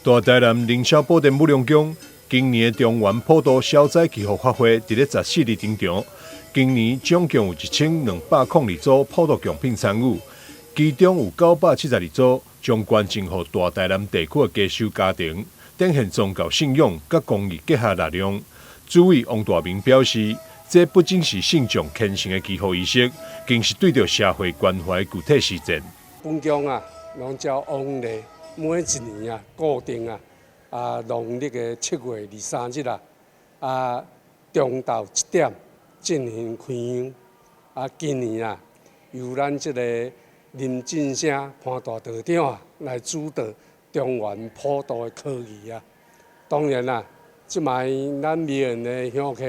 大台南凌霄寶殿武龍宮今年的中元普渡消災祈福法會，佇咧14日登場。今年總共有1202組普渡貢品參與，其中有972組將捐贈予大台南地區的低收家庭，展現宗教信仰佮公益結合力量。主委王大明表示，這不僅是信眾虔誠的祈福儀式，更是對著社會關懷具體實踐。本宮啊，攏照往例，每一年啊，固定啊，農曆的7月23日啊，中晝1點進行開香。今年啊，由咱這个林進聲潘大道長啊來主導中元普渡的科儀啊。當然啦，這擺咱廟園的香客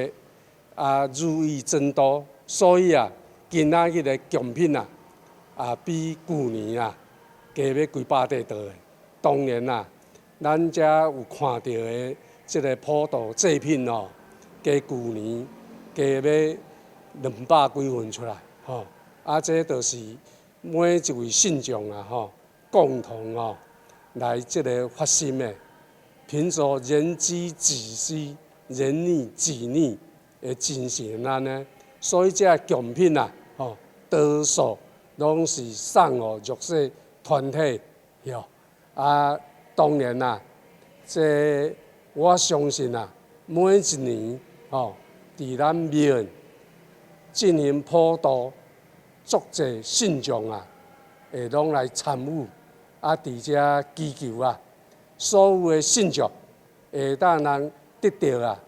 日益增多，所以啊，今仔日的貢品啊，比舊年啊加欲幾百塊多的。當然啦，咱遮有看到的這个普渡祭品哦，加舊年加欲200幾份出來，吼。這就是每一位信眾啊，吼，共同哦來這个發心的，憑著人飢己飢、人溺己溺的精神按呢，所以這个貢品啊，吼，多數攏是送予弱勢團體，喲。當然啦，這我相信啊，每一年吼，佇咱廟園進行普渡，足濟信眾啊，會攏來參與，佇遮祈求啊，所有的信眾會當人得著啊，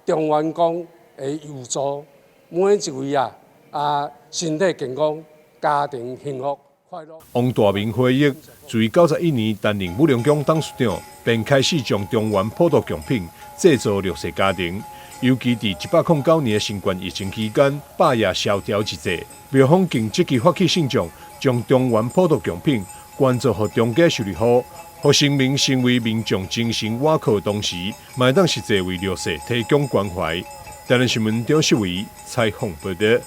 中元公的佑助，每一位啊，身體健康，家庭幸福。王大明回憶，自91年擔任武龍宮董事長，便開始將中元普渡貢品濟助弱勢家庭。尤其佇109年的新冠疫情期間，百業蕭條之際，廟方更積極發起信眾，將中元普渡貢品捐助予中低收入戶，予神明成為民眾精神倚靠的同時，嘛會當實際為弱勢提供關懷。台南新聞張世維採訪報導。